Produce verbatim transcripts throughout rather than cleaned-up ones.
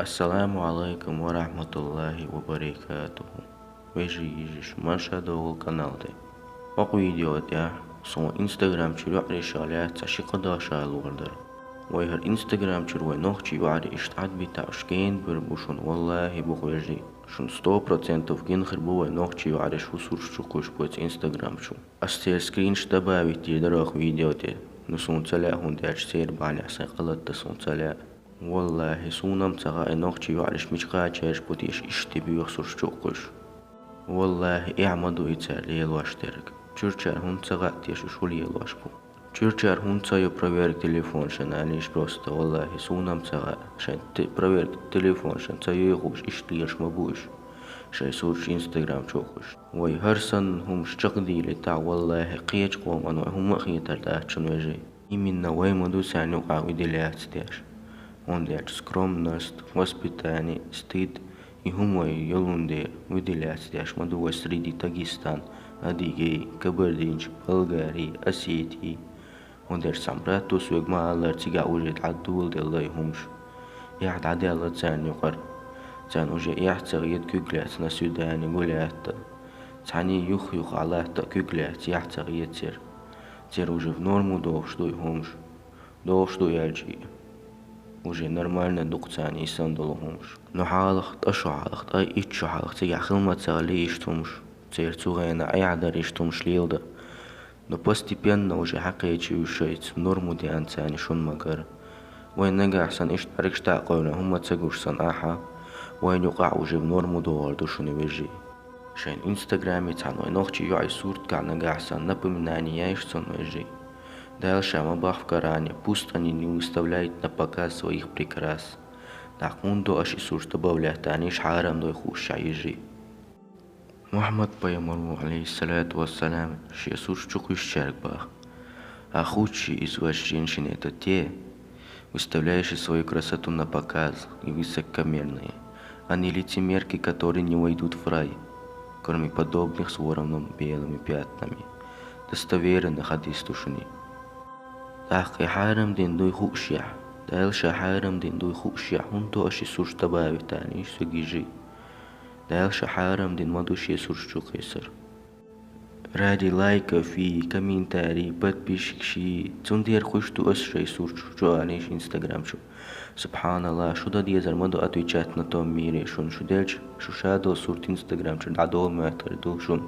Ассаламу Ӏалайкум ва рахьматуллахӀи ва баракатухӀу. Вежарий, йижарий, марша догӀийла канал тӀа. ХӀокху видео тӀехь суна Instagram чуьра йоӀараш лаьцна цхьа ши-кхо дош ала луур дара. Вай хӀара Instagram чуьра вай нохчий йоӀарий иштта Ӏадбитахь уьш гена бийр бу шуна, валлахӀи, бу-кх, вежарий. Шуна сто процентов гина хир бу вай нохчий йоӀараш хӀун сурташ чу кхуьйсуш бу оцу Instagram чу. Ас церан скринаш добавить дийр дара оха видео тӀе. Ну, суна ца лаьа, хӀунда аьлча церан бахьанехь сайн гӀалат дан суна ца лаьа. ВаллахӀи, суна-м ца хаьа, и нохчий йоӀараш мича кхачараш бу теша иштта боьха сурташ чу кхуьйсуш. ВаллахӀи, эхь ма ду и цара лелош дерг. Чуьрачара хӀунда ца хаьа теша уьш хӀун лелош бу? Чуьрачара хӀунда ца йо проверка телефонашна аьлла уьш просто, валлахӀи, суна-м ца хаьа. Шайн те-, проверка телефонашна ца йой хууш, иштта лелаш ма бу уьш, шайн сурташ Instagram чу кхуьйсуш. Вай хӀара санна хӀумаш чекхдийлийтахь, валлахӀи, кхечу къоман вай хӀумма а хетар дац шуна, вежарий. Именно вай ма ду царна юкъахь выделяться деш. ХӀунда аьлча скромность, воспитание, стыд, и хӀума вай йолун дела выделяться деш ма ду вай среди Дагестан, адыгей, кабардинчий, болгарий, осетий. ХӀунда аьлча цхьана братто соьга ма аллара, цигахь уже дӀадоладелла и хӀумаш. Эхь дӀадаьлла царна юкъара. Царна уже эхь ца хета куьг лаьцна на свидание гулять а. Цхьаьний юх-юха латта а куьг лаьцна эхь ца хета церан. Церан уже в норму дохуш ду и хӀумаш. Дохуш ду аьлча, уже нормально ду-кх царна и санна долу хӀумаш. Ну, хьалха, ткъа шо хьалха, ткъа итт шо хьалха цигахь хила ма ца хилла иштта хӀумаш. Церан цу хенахь эхь дара иштта хӀумаш леладан. Но постепенно уже хьакхечи уьш шайца, норму деана царна шуна ма-гарра. Вай нагахь санна иштта бӀаьргаш дӀа а къевлина, хӀумма ца гуш санна ахьа, вайна юкъахь уже в норму догӀур ду шуна, вежарий. Шайн Instagram-е цхьана вай нохчий йоӀий суртагахь нагахь санна напоминание яйша цунна, вежарий. Дала Ша ма бохху в Коране: «Пусть они не выставляют на показ своих прикрас». ТӀаккха хӀунда до аша и сурт добавлять, аьлла, иштта хьарам дой хууш, шайн йижарий. Мухьаммад пайхамаро, Ӏалайхиссалату вассалам, шен сурташ чу кхуьйсучаьрга боху: «А худшие из вас женщин — это те, выставляющие свою красоту на показ, и высокомерные, а не лицемерки, которые не войдут в рай, кроме подобных с вороном белыми пятнами». Достоверный хьадис ду шуна и. ТӀаккха и хьарам дина дуй хуушехь, Дала Ша хьарам дина дуй хуушехь, хӀунда до аша и сурташ добавлять, аьлла, иштта, йижарий. Дала Ша хьарам дина ма ду шен сурташ чу кхуьйсур. Ради лайков и комментарий, подписчикаш, цундела кхуьйсуш ду аса шайн сурташ чу, аьлла, иштта Instagram чу. СубхьаналлахӀ, шу дан дезар ма ду отвечать на том мире шуна, шу делча, шу шадолу сурт Instagram чуьра дӀадолу моьттур ду шуна.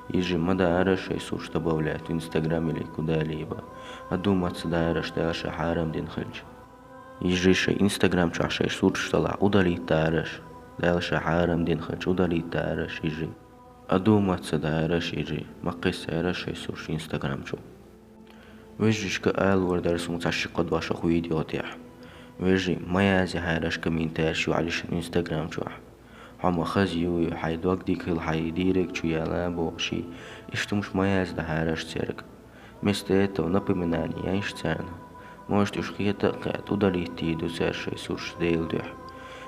Йижарий, ма дара шайн сурташ добавлять в Instagram или куда-либо. Одуматься дара аша, Дала Ша хьарам дина хилча. Йижарий, шайн Instagram чохь шайн сурташ талахь удалить дара аша. Дала Ша хьарам дина хилча удалить дара аша, йижарий. Одуматься дара аша, йижарий. Ма кхуьйсура аша шайн сурташ Instagram чу. Вежаршка ала луур дара суна цхьа ши-кхо дош хӀокху видео тӀехь. Вежарий, ма язъяхьара аша комментареш йоӀарийн Instagram чохь. Хьо ма хаза юй, хьайн дог дика хила, хьайн директ чу яла бохуш, иштта хӀумаш ма яздахьара аша цаьрга. Вместо этого напоминание яйша царна. Может, уьш хета а кхетта, удалить дийр ду цара шайн сурташ Делан дуьхьа.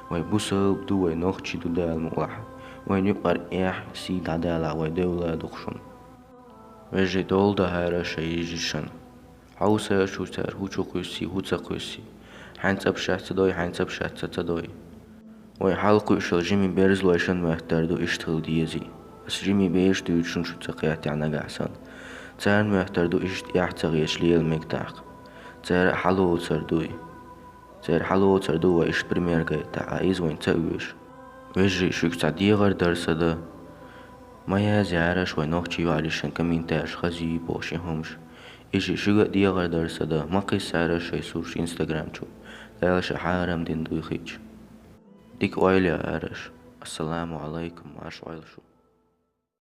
Вай бусалба ду, вай нохчий ду Дала мукъалахь. Вайна юкъара эхь, сий дӀадалахь, вай девлла ду-кх шуна. Вежарий, дола дахьара шайн йижаршна. Хьовса аша цара хӀун чу кхуьссий, хӀун ца кхуьссий. Хьайн цӀа башха ца дой, хьайн цӀа башха ца дой. Вай хьалакхуьуш йолу жимачу берзалойшна моьттур ду иштта хила дезий. Аса жимачу бераш дуьйцу шуна, шу ца кхеттехь нагахь санна. Царна моьттур ду иштта эхь ца хеташ лела мега тӀаккха. Цара а хьалоцур дуй. Цара хьалоцур ду вай иштта пример гайтахь, а иза вайна ца оьшу. Вежарий, шуьга цхьа дегӀар дара сан дан. Ма язъяхьара аша вай нохчий йоӀарийн комментареш хаза юй бохуш и хӀумаш. Йижарий, шуьга а дегӀар дара сан дан. Ма кхуьссура аша шайн сурташ Instagram чу. Дала Ша хьарам дина дуй хилча. Дика ойла яхьара аша. Ассаламу Ӏалайкум, марша Ӏойла шу.